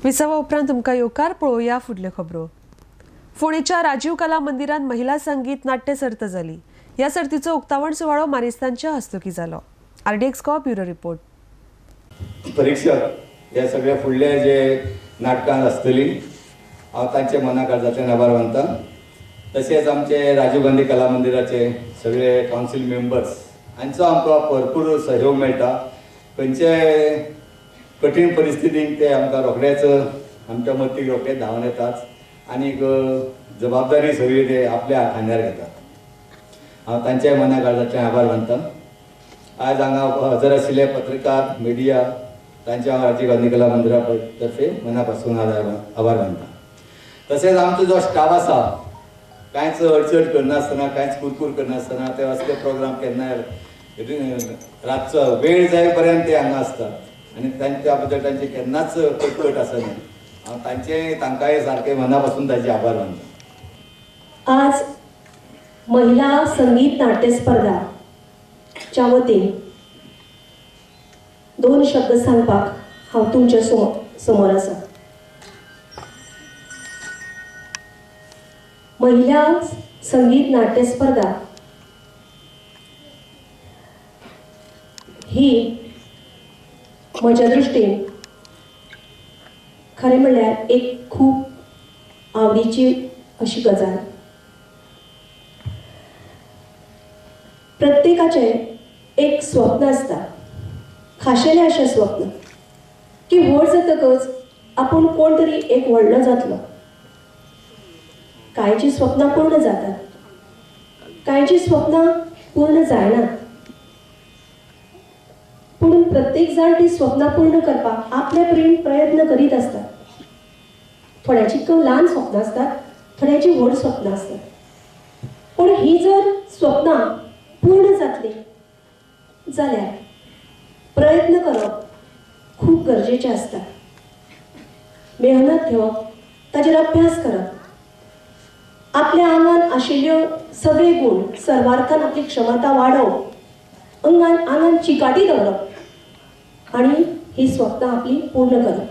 विसवा उपरांत तुमकां येवकार. पळोवया फुडल्यो खबरो. फोंडेच्या राजीव कला मंदिरात महिला संगीत नाट्य सर्त जाली. ह्या सर्तीचो उक्तावण सुवाळो मानेस्तांच्या हस्तुकी जालो. आरडीएक्स गो ब्युरो रिपोर्ट. परीक्षक हे सगळे फुडले जे नाटकां आसतली हांव तांचे मना काळजांतल्यान आभार मानता. तशेंच आमचे राजीव गांधी कला मंदिराचे सगळे कावन्सील मेंबर्स हांचो आमकां भरपूर सहयोग मेळटा. खंयचे कठीण परिस्थितीक ते आमकां रोखडेच आमच्या मतीक रोखडेच धांवन येतात आनीक जबाबदारी सगळी ते आपल्या खांद्यार घेतात. हांव तांच्या मना काळजांतल्यान आभार मानता. आज हांगा हजर आशिल्ले पत्रकार, मिडिया तांच्या हांव राजीव गांधी कला मंदिरा तर्फे मना पासून आभार मानता. तशेंच आमचो जो स्टाफ आसा कांयच अडचण करनासतना, कांयच कुरकूर करनासतना ते असले प्रोग्राम केन्नाय रातचो वेळ जाय पर्यंत ते हांगा आसतात आनी तांच्या बद्दल तांचे केन्नाच कटकट आसना. हांव तांचे तांकांय सारके मना पासून तांचे आभार मानता. आज महिला संगीत नाट्य स्पर्धाच्या वतीन दोन शब्द सांगपाक हांव तुमच्या समोर आसा. महिला संगीत नाट्य स्पर्धा ही म्हज्या दृश्टीन खरें म्हणल्यार एक खूब आवडीची अशी गजाल. प्रत्येकाचें एक स्वप्न आसता, खाशेलें अशें स्वप्न की व्हड जातकच आपूण कोण तरी एक व्हडलो जातलो. कांयची स्वप्नां पूर्ण जातात, कांयची स्वप्नां पूर्ण जायनात, पूण प्रत्येक जाण ती स्वप्नां पूर्ण करपाक आपल्या परीन प्रयत्न करीत आसतात. थोड्याची ल्हान स्वप्नां आसतात, थोड्याची व्हड स्वप्नां आसतात, पूण ही जर स्वप्नां पूर्ण जातली जाल्यार प्रयत्न करप खूब गरजेचें आसता. मेहनत घेवप, ताचेर अभ्यास करप, आपल्या आंगान आशिल्ल्यो सगळे गुण सर्वार्थान आपली क्षमता वाडोवप, आंगान चिकाटी दवरप आनी ही स्वप्नां आपली पूर्ण करप.